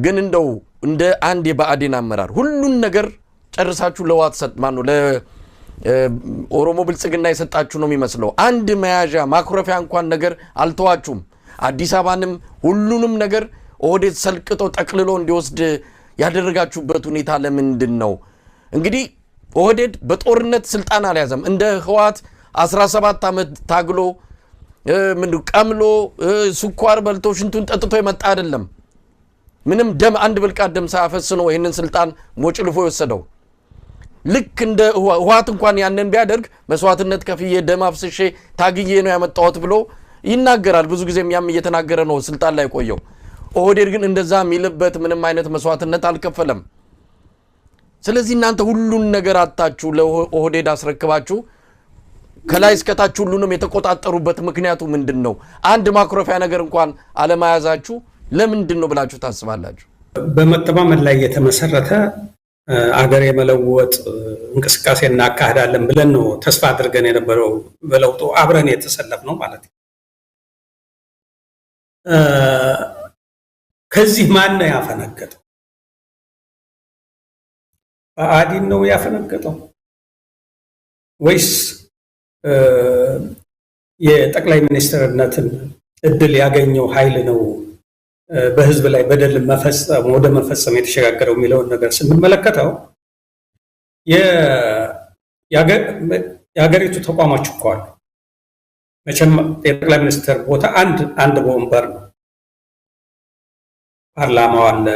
ግን እንደው እንደ አንድ የብአዴን አመራር ሁሉን ነገር ጨርሳችሁ ለህወሓት ሰጥ ማነው ለኦሮሞ ብልጽግና የሰጣችሁ ነው የሚመስለው። አንድ መያዣ ማኩረፊያ እንኳን ነገር አልተዋችሁም። አዲስ አበባንም ሁሉንም ነገር ኦህዴድ ሰልቅጦ ጠቅልሎ እንዲወስድ ያደረጋችሁበት ሁኔታ ለምንድን ነው? እንግዲህ ኦህዴድ በጦርነት ስልጣን አልያዘም። እንደ ህወሓት 17 ዓመት ታግሎ ምን ቀምሎ ስኳር በልቶ ሽንቱን ጠጥቶ የመጣ አይደለም። ምንም ደም አንድ ብልቃት ደም ሳያፈስ ነው ይህንን ስልጣን ሞጭልፎ የወሰደው። ልክ እንደ ህወሓት እንኳን ያንን ቢያደርግ መስዋዕትነት ከፍዬ ደም አፍስሼ ታግዬ ነው ያመጣሁት ብሎ ይናገራል። ብዙ ጊዜም ያም እየተናገረ ነው ስልጣን ላይ ቆየው። ኦህዴድ ግን እንደዛ የሚልበት ምንም አይነት መስዋዕትነት አልከፈለም። ስለዚህ እናንተ ሁሉን ነገር አጣችሁ ለኦህዴድ አስረክባችሁ ከላይ እስከታች ሁሉንም የተቆጣጠሩበት ምክንያቱ ምንድን ነው? አንድ ማኩረፊያ ነገር እንኳን አለመያዛችሁ ለምንድን ነው ብላችሁ ታስባላችሁ? በመተማመን ላይ የተመሰረተ አገር የመለወጥ እንቅስቃሴ እናካሄዳለን ብለን ነው ተስፋ አድርገን የነበረው፣ በለውጡ አብረን የተሰለፍነው ማለት ነው። ከዚህ ማን ነው ያፈነገጠው? ብአዴን ነው ያፈነገጠው ወይስ የጠቅላይ ሚኒስትርነትን እድል ያገኘው ኃይል ነው በህዝብ ላይ በደል መፈጸም ወደ መፈጸም የተሸጋገረው የሚለውን ነገር ስንመለከተው፣ የሀገሪቱ ተቋሞች እኮ አሉ። መቼም የጠቅላይ ሚኒስትር ቦታ አንድ አንድ በወንበር ነው። ፓርላማው አለ፣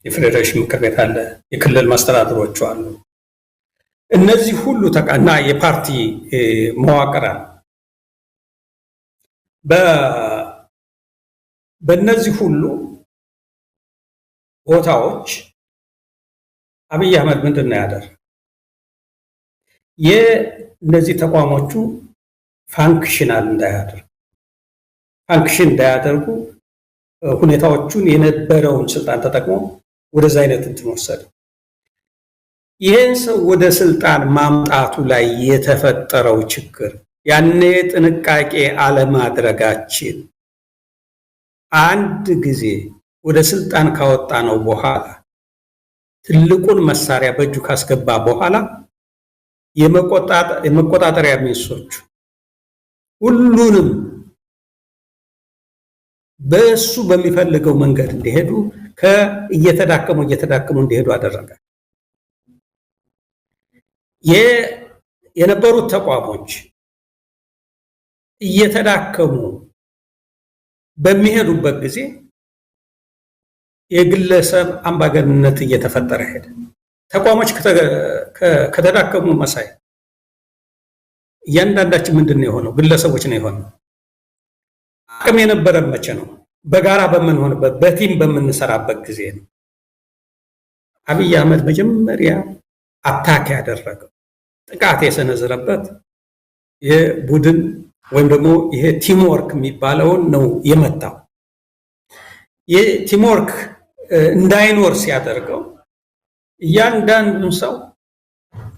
የፌዴሬሽን ምክር ቤት አለ፣ የክልል መስተዳድሮቹ አሉ። እነዚህ ሁሉ እና የፓርቲ መዋቅር አለ። በእነዚህ ሁሉ ቦታዎች አብይ አህመድ ምንድን ነው ያደረገው? የእነዚህ ተቋሞቹ functional እንዳያደርጉ function እንዳያደርጉ ሁኔታዎቹን የነበረውን ስልጣን ተጠቅሞ ወደዛ አይነት እንትን ወሰደ። ይህን ሰው ወደ ስልጣን ማምጣቱ ላይ የተፈጠረው ችግር፣ ያኔ ጥንቃቄ አለማድረጋችን፣ አንድ ጊዜ ወደ ስልጣን ካወጣነው በኋላ፣ ትልቁን መሳሪያ በእጁ ካስገባ በኋላ፣ የመቆጣጠሪያ means ኦቹ ሁሉንም በእሱ በሚፈልገው መንገድ እንዲሄዱ እየተዳከሙ እየተዳከሙ እንዲሄዱ አደረገ። የነበሩት ተቋሞች እየተዳከሙ በሚሄዱበት ጊዜ የግለሰብ አምባገነንነት እየተፈጠረ ሄደ። ተቋሞች ከተዳከሙ መሳይ እያንዳንዳችን ምንድን ነው የሆነው? ግለሰቦች ነው የሆነው። አቅም የነበረን መቼ ነው? በጋራ በምንሆንበት፣ በ team በምንሰራበት ጊዜ ነው። አብይ አህመድ መጀመሪያ attack ያደረገው፣ ጥቃት የሰነዘረበት የቡድን ወይም ደግሞ ይሄ teamwork የሚባለውን ነው የመታው። ይህ teamwork እንዳይኖር ሲያደርገው እያንዳንዱን ሰው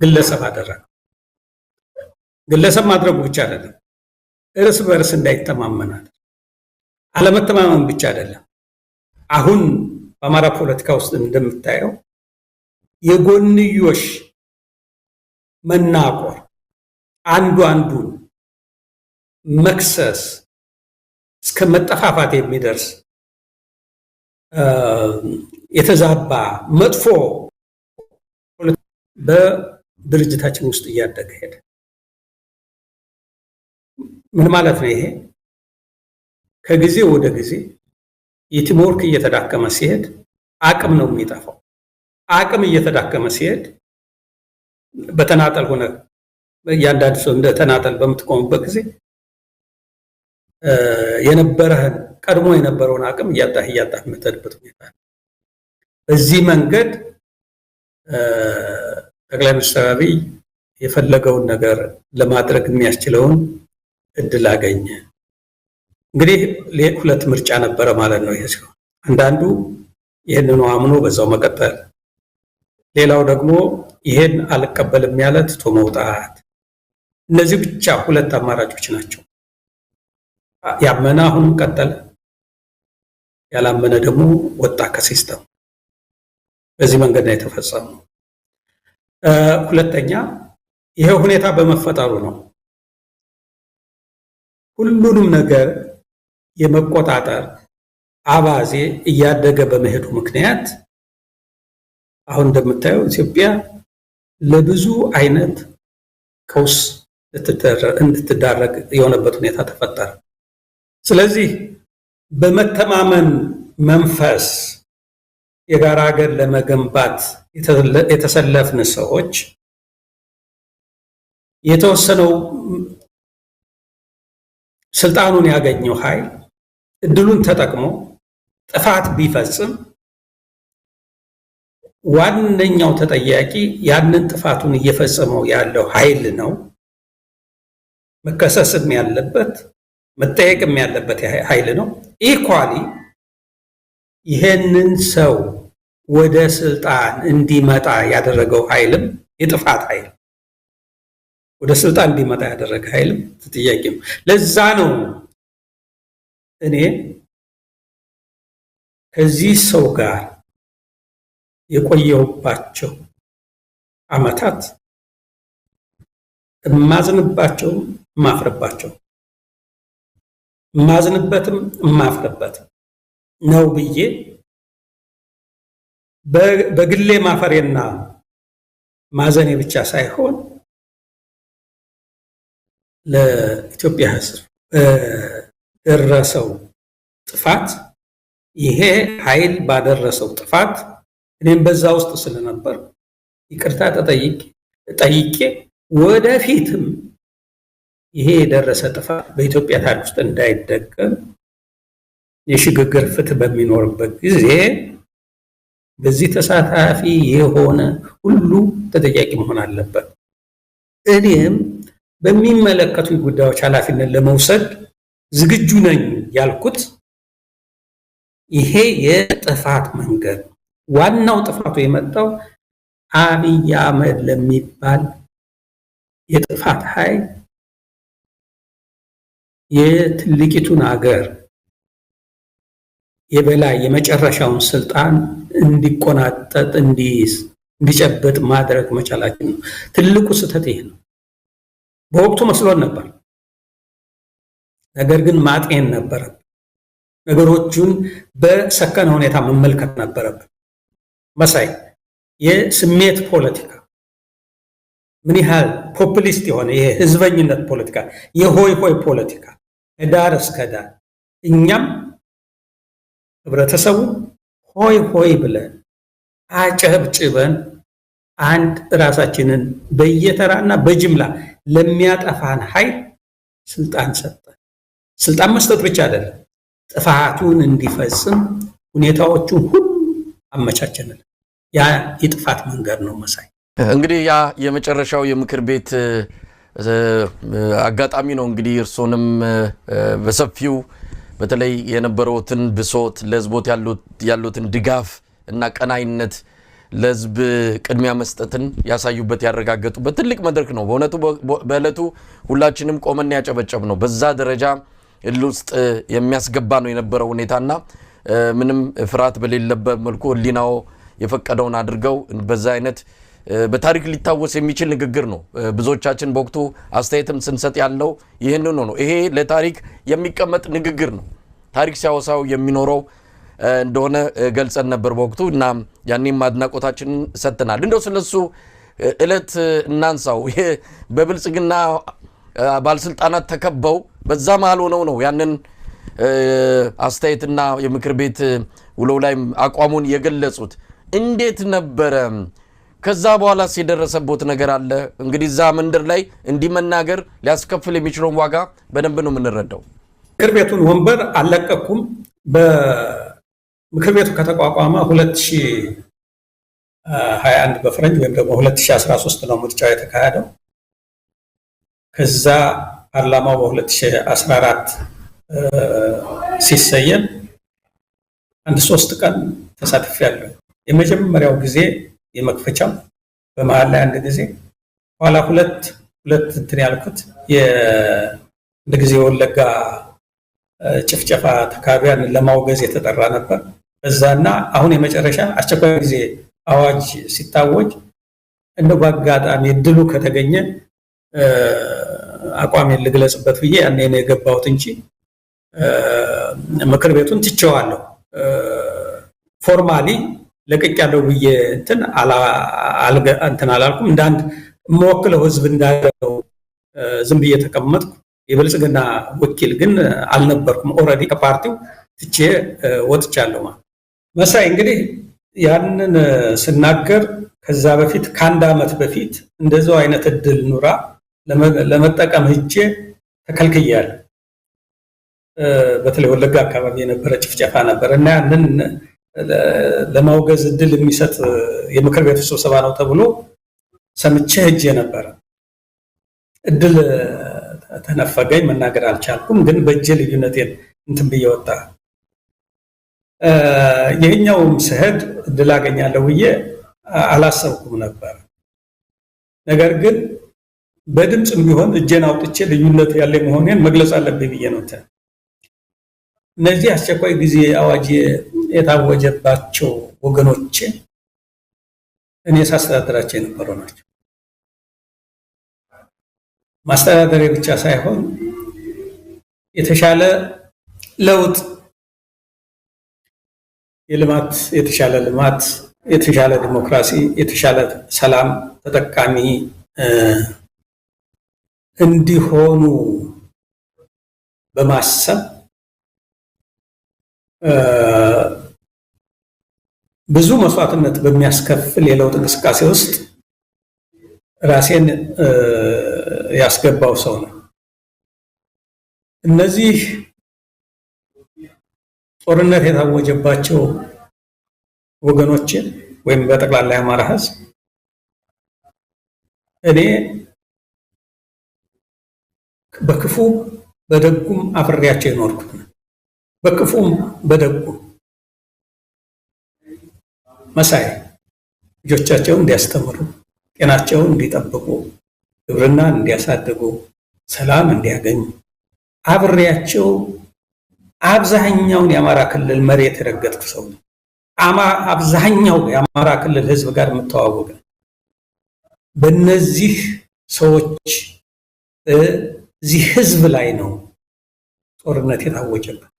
ግለሰብ አደረገው። ግለሰብ ማድረጉ ብቻ አይደለም፣ እርስ በእርስ እንዳይተማመናል። አለመተማመን ብቻ አይደለም። አሁን በአማራ ፖለቲካ ውስጥ እንደምታየው የጎንዮሽ መናቆር፣ አንዱ አንዱን መክሰስ፣ እስከ መጠፋፋት የሚደርስ የተዛባ መጥፎ በድርጅታችን ውስጥ እያደገ ሄደ። ምን ማለት ነው ይሄ? ከጊዜ ወደ ጊዜ የ teamwork እየተዳከመ ሲሄድ አቅም ነው የሚጠፋው። አቅም እየተዳከመ ሲሄድ በተናጠል ሆነ እያንዳንዱ ሰው እንደ ተናጠል በምትቆምበት ጊዜ የነበረህን ቀድሞ የነበረውን አቅም እያጣህ እያጣህ የምትሄድበት ሁኔታ ነው። በዚህ መንገድ ጠቅላይ ሚኒስትር አብይ የፈለገውን ነገር ለማድረግ የሚያስችለውን እድል አገኘ። እንግዲህ ሁለት ምርጫ ነበረ ማለት ነው። ይሄ ሲሆን አንዳንዱ ይህንኑ አምኖ በዛው መቀጠል፣ ሌላው ደግሞ ይሄን አልቀበልም ያለ ትቶ መውጣት። እነዚህ ብቻ ሁለት አማራጮች ናቸው። ያመነ አሁንም ቀጠለ፣ ያላመነ ደግሞ ወጣ ከ system። በዚህ መንገድ ነው የተፈጸመው። ሁለተኛ ይሄ ሁኔታ በመፈጠሩ ነው ሁሉንም ነገር የመቆጣጠር አባዜ እያደገ በመሄዱ ምክንያት አሁን እንደምታየው ኢትዮጵያ ለብዙ አይነት ቀውስ እንድትዳረግ የሆነበት ሁኔታ ተፈጠረ። ስለዚህ በመተማመን መንፈስ የጋራ ሀገር ለመገንባት የተሰለፍን ሰዎች የተወሰነው ስልጣኑን ያገኘው ኃይል እድሉን ተጠቅሞ ጥፋት ቢፈጽም ዋነኛው ተጠያቂ ያንን ጥፋቱን እየፈጸመው ያለው ኃይል ነው። መከሰስም ያለበት መጠየቅም ያለበት ኃይል ነው። Equally ይሄንን ሰው ወደ ስልጣን እንዲመጣ ያደረገው ኃይልም የጥፋት ኃይል ወደ ስልጣን እንዲመጣ ያደረገ ኃይልም ተጠያቂ ነው። ለዛ ነው እኔ ከዚህ ሰው ጋር የቆየሁባቸው ዓመታት እማዝንባቸውም እማፍርባቸው እማዝንበትም እማፍርበትም ነው ብዬ በግሌ ማፈሬና ማዘኔ ብቻ ሳይሆን ለኢትዮጵያ ሕዝብ በደረሰው ጥፋት ይሄ ኃይል ባደረሰው ጥፋት እኔም በዛ ውስጥ ስለነበር ይቅርታ ጠይቄ ወደፊትም ይሄ የደረሰ ጥፋት በኢትዮጵያ ታሪክ ውስጥ እንዳይደገም የሽግግር ፍትህ በሚኖርበት ጊዜ በዚህ ተሳታፊ የሆነ ሁሉ ተጠያቂ መሆን አለበት። እኔም በሚመለከቱ ጉዳዮች ኃላፊነት ለመውሰድ ዝግጁ ነኝ ያልኩት ይሄ የጥፋት መንገድ ዋናው ጥፋቱ የመጣው አብይ አህመድ ለሚባል የጥፋት ኃይል የትልቂቱን አገር የበላይ የመጨረሻውን ስልጣን እንዲቆናጠጥ፣ እንዲይዝ፣ እንዲጨብጥ ማድረግ መቻላችን ነው። ትልቁ ስህተት ይሄ ነው። በወቅቱ መስሎን ነበር። ነገር ግን ማጤን ነበረብን። ነገሮቹን በሰከነ ሁኔታ መመልከት ነበረብን። መሳይ የስሜት ፖለቲካ ምን ያህል populist የሆነ ይሄ ህዝበኝነት ፖለቲካ፣ የሆይ ሆይ ፖለቲካ ከዳር እስከ ዳር እኛም ህብረተሰቡ ሆይ ሆይ ብለን አጨብጭበን አንድ ራሳችንን በየተራና በጅምላ ለሚያጠፋን ኃይል ስልጣን ሰጠን። ስልጣን መስጠት ብቻ አይደለም፣ ጥፋቱን እንዲፈጽም ሁኔታዎቹን ሁሉ አመቻቸንልን። ያ የጥፋት መንገድ ነው መሳይ። እንግዲህ ያ የመጨረሻው የምክር ቤት አጋጣሚ ነው። እንግዲህ እርሶንም በሰፊው በተለይ የነበረውትን ብሶት፣ ለህዝቦት ያሉትን ድጋፍ እና ቀናይነት፣ ለህዝብ ቅድሚያ መስጠትን ያሳዩበት ያረጋገጡበት ትልቅ መድረክ ነው። በእውነቱ በዕለቱ ሁላችንም ቆመን ያጨበጨብ ነው። በዛ ደረጃ እልህ ውስጥ የሚያስገባ ነው የነበረው ሁኔታና ምንም ፍርሃት በሌለበት መልኩ ህሊናው የፈቀደውን አድርገው በዛ አይነት በታሪክ ሊታወስ የሚችል ንግግር ነው። ብዙዎቻችን በወቅቱ አስተያየትም ስንሰጥ ያለው ይህንኑ ነው። ይሄ ለታሪክ የሚቀመጥ ንግግር ነው። ታሪክ ሲያወሳው የሚኖረው እንደሆነ ገልጸን ነበር በወቅቱ እና ያኔም አድናቆታችንን ሰጥተናል። እንደው ስለሱ እለት እናንሳው። በብልጽግና ባለስልጣናት ተከበው በዛ መሀል ሆነው ነው ያንን አስተያየትና የምክር ቤት ውሎው ላይ አቋሙን የገለጹት። እንዴት ነበረ? ከዛ በኋላስ የደረሰቦት ነገር አለ? እንግዲህ እዛ መንደር ላይ እንዲህ መናገር ሊያስከፍል የሚችለውን ዋጋ በደንብ ነው የምንረዳው። ምክር ቤቱን ወንበር አልለቀኩም። በምክር ቤቱ ከተቋቋመ 2021 በፈረንጅ ወይም ደግሞ 2013 ነው ምርጫው የተካሄደው። ከዛ ፓርላማው በ2014 ሲሰየም አንድ 3 ቀን ተሳትፌያለሁ። የመጀመሪያው ጊዜ የመክፈቻው፣ በመሀል ላይ አንድ ጊዜ፣ ኋላ ሁለት ሁለት እንትን ያልኩት አንድ ጊዜ የወለጋ ጭፍጨፋ ተካሂዶ ያንን ለማውገዝ የተጠራ ነበር። በዛና አሁን የመጨረሻ አስቸኳይ ጊዜ አዋጅ ሲታወጅ እንደው በአጋጣሚ እድሉ ከተገኘ አቋሜን ልግለጽበት ብዬ ያኔ ነው የገባሁት እንጂ ምክር ቤቱን ትቼዋለሁ። Formally ለቅቄያለሁ ብዬ እንትን አላልኩም። እንደ አንድ የምወክለው ህዝብ እንዳለው ዝም ብዬ ተቀመጥኩ። የብልጽግና ወኪል ግን አልነበርኩም። Already ከፓርቲው ትቼ ወጥቻለሁ ማለት። መሳይ፣ እንግዲህ ያንን ስናገር ከዛ በፊት ከአንድ ዓመት በፊት እንደዛው አይነት እድል ኑራ ለመጠቀም ሄጄ ተከልክያለሁ። በተለይ ወለጋ አካባቢ የነበረ ጭፍጨፋ ነበር እና ያንን ለማውገዝ እድል የሚሰጥ የምክር ቤቱ ስብሰባ ነው ተብሎ ሰምቼ ሄጄ ነበረ። እድል ተነፈገኝ፣ መናገር አልቻልኩም። ግን በእጄ ልዩነቴን እንትን ብዬ ወጣ። ይህኛውም ስሄድ እድል አገኛለሁ ብዬ አላሰብኩም ነበር። ነገር ግን በድምፅም ቢሆን እጄን አውጥቼ ልዩነት ያለ መሆኔን መግለጽ አለብኝ ብዬ ነው። እነዚህ አስቸኳይ ጊዜ አዋጅ የታወጀባቸው ወገኖቼ እኔ ሳስተዳደራቸው የነበሩ ናቸው። ማስተዳደሬ ብቻ ሳይሆን የተሻለ ለውጥ፣ የልማት፣ የተሻለ ልማት፣ የተሻለ ዲሞክራሲ፣ የተሻለ ሰላም ተጠቃሚ እንዲሆኑ በማሰብ ብዙ መስዋዕትነት በሚያስከፍል የለውጥ እንቅስቃሴ ውስጥ ራሴን ያስገባው ሰው ነው። እነዚህ ጦርነት የታወጀባቸው ወገኖችን ወይም በጠቅላላ የአማራ ሕዝብ እኔ በክፉ በደጉም አብሬያቸው የኖርኩት ነው። በክፉም በደጉም መሳይ፣ ልጆቻቸውን እንዲያስተምሩ፣ ጤናቸውን እንዲጠብቁ፣ ግብርናን እንዲያሳድጉ፣ ሰላም እንዲያገኙ አብሬያቸው አብዛኛውን የአማራ ክልል መሬት የረገጥኩ ሰው ነው። አብዛኛው የአማራ ክልል ህዝብ ጋር የምተዋወቅ ነው። በእነዚህ ሰዎች፣ እዚህ ህዝብ ላይ ነው ጦርነት የታወጀበት።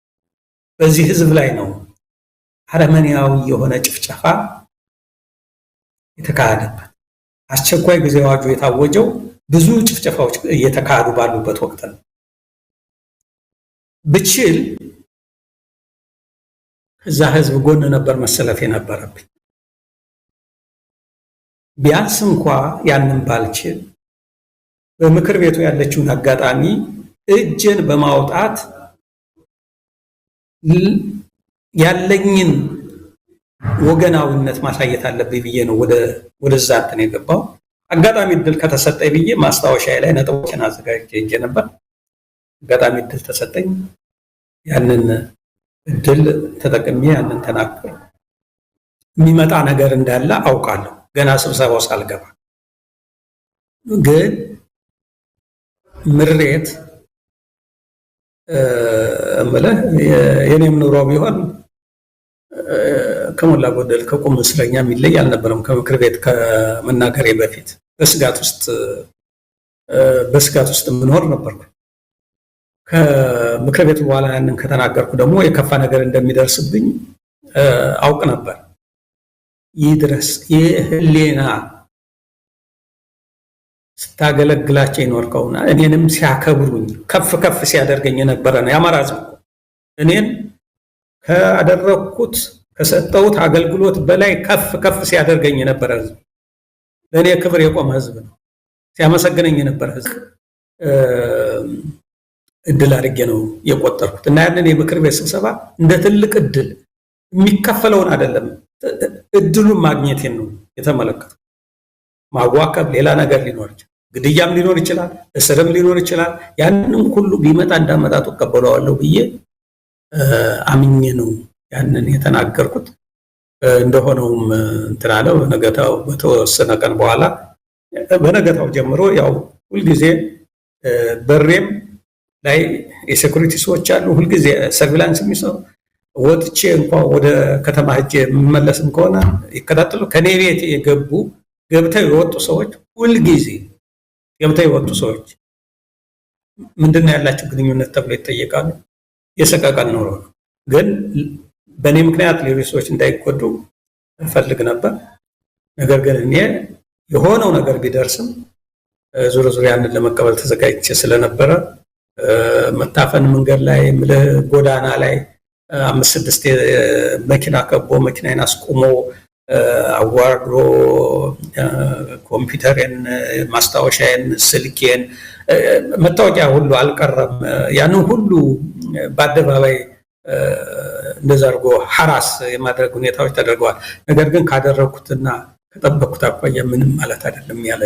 በዚህ ህዝብ ላይ ነው አረመኔያዊ የሆነ ጭፍጨፋ የተካሄደበት። አስቸኳይ ጊዜ አዋጁ የታወጀው ብዙ ጭፍጨፋዎች እየተካሄዱ ባሉበት ወቅት ነው። ብችል ከዛ ህዝብ ጎን ነበር መሰለፍ የነበረብኝ። ቢያንስ እንኳ ያንን ባልችል በምክር ቤቱ ያለችውን አጋጣሚ እጄን በማውጣት ያለኝን ወገናዊነት ማሳየት አለብኝ ብዬ ነው ወደዛ እንትን የገባው። አጋጣሚ እድል ከተሰጠኝ ብዬ ማስታወሻዬ ላይ ነጥቦችን አዘጋጅቼ ሄጄ ነበር። አጋጣሚ እድል ተሰጠኝ። ያንን እድል ተጠቅሜ ያንን ተናገርኩ። የሚመጣ ነገር እንዳለ አውቃለሁ ገና ስብሰባው ሳልገባ። ግን ምሬት እምልህ የኔም ኑሮ ቢሆን ከሞላ ጎደል ከቁም እስረኛ የሚለይ አልነበረም። ከምክር ቤት ከመናገሬ በፊት በስጋት ውስጥ የምኖር ነበርኩ። ከምክር ቤቱ በኋላ ያንን ከተናገርኩ ደግሞ የከፋ ነገር እንደሚደርስብኝ አውቅ ነበር። ይድረስ፣ የህሊና ስታገለግላቸው የኖርከውና እኔንም ሲያከብሩኝ ከፍ ከፍ ሲያደርገኝ የነበረ ነው የአማራ ህዝብ። እኔን ካደረግኩት፣ ከሰጠሁት አገልግሎት በላይ ከፍ ከፍ ሲያደርገኝ የነበረ ህዝብ፣ ለእኔ ክብር የቆመ ህዝብ ነው። ሲያመሰግነኝ የነበረ ህዝብ እድል አድርጌ ነው የቆጠርኩት። እና ያንን የምክር ቤት ስብሰባ እንደ ትልቅ እድል፣ የሚከፈለውን አይደለም፣ እድሉን ማግኘቴን ነው የተመለከትኩት። ማዋከብ፣ ሌላ ነገር ሊኖር ይችላል፣ ግድያም ሊኖር ይችላል፣ እስርም ሊኖር ይችላል። ያንን ሁሉ ቢመጣ እንዳመጣጡ እቀበለዋለሁ ብዬ አምኜ ነው ያንን የተናገርኩት። እንደሆነውም እንትን አለ። በነገታው፣ በተወሰነ ቀን በኋላ፣ በነገታው ጀምሮ ያው ሁልጊዜ በሬም ላይ የ security ሰዎች አሉ፣ ሁልጊዜ surveillance የሚሰሩ። ወጥቼ እንኳ ወደ ከተማ ሄጄ የምመለስም ከሆነ ይከታተሉ። ከኔ ቤት የገቡ ገብተው የወጡ ሰዎች፣ ሁልጊዜ ገብተው የወጡ ሰዎች ምንድን ነው ያላቸው ግንኙነት ተብሎ ይጠየቃሉ። የሰቀቀን ኑሮ ነው። ግን በእኔ ምክንያት ሌሎች ሰዎች እንዳይጎዱ እፈልግ ነበር። ነገር ግን እኔ የሆነው ነገር ቢደርስም ዞሮ ዞሮ ያንን ለመቀበል ተዘጋጅቼ ስለነበረ፣ መታፈን፣ መንገድ ላይ ምልህ ጎዳና ላይ አምስት ስድስት መኪና ከቦ መኪናዬን አስቁሞ አዋርዶ ኮምፒውተሬን፣ ማስታወሻዬን፣ ስልኬን፣ መታወቂያ ሁሉ አልቀረም። ያንን ሁሉ በአደባባይ እንደዛ አድርጎ harass የማድረግ ሁኔታዎች ተደርገዋል። ነገር ግን ካደረግኩትና ከጠበቅኩት አኳያ ምንም ማለት አይደለም ያለ